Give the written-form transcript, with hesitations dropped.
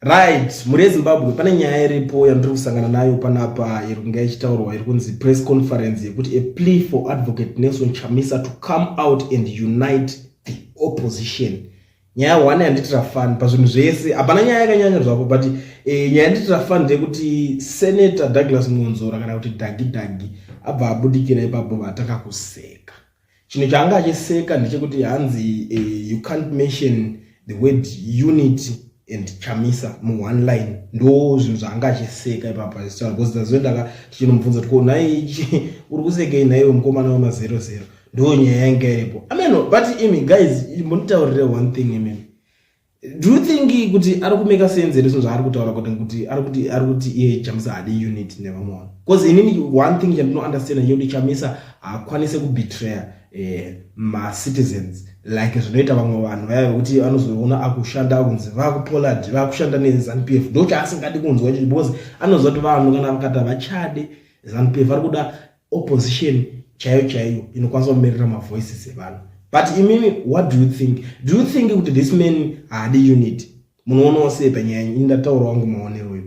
Right, mhuri yeZimbabwe, pane nyaya iripo yandiri kusangana nayo panapa iri kunge ichitaurwa, iri kunzi press conference yekuti a plea for Advocate Nelson Chamisa to come out and unite the opposition. Nyaya one yanditira fun pazvinhu zvese, hapana nyaya yakanyanya zvapo, but nyaya yanditira fun ndeyekuti Senator Douglas Mwonzora, kana kuti Dhagi Dhagi, abva abudikira ipapo vataka kuseka. Chinhu chaanga achiseka ndechekuti hanzi you can't mention the word unity and Chamisa muone line. Ndo zvinhu zvaanga achiseka ipapo achitaura, because tazoendaka tichinomubvunza kuti, "Ko nhai, uri kusekei nhaiwe mukomana wema00?" Ndo nyaya yanga iripo ameno. But imi guys, mbonditaurire one thing imimi. Do you think kuti ari kumeka sense here zvinhu zvaari kutaura, kuti ari kuti iye Chamisa haadi unity nevamwe vanhu? Because inini one thing chandinounderstanda ndechekuti Chamisa haakwanisi kubetraya macitizens like zvinoita vamwe vanhu vaya vekuti vanozoona akushanda, akunzi vakuPolad, vakushanda neZANU PF. Ndo chaasingadi kunzwa icho, because anoziva kuti vanhu kana vakati havachade ZANU PF, vari kuda opposition chaiyo chaiyo inokwanisa kumirira mavoices evanhu. But imimi, what do you think? Do you think kuti this man haadi unity? Munoonawo sei panyaya iyi? Ndataura wangu maonero ipo.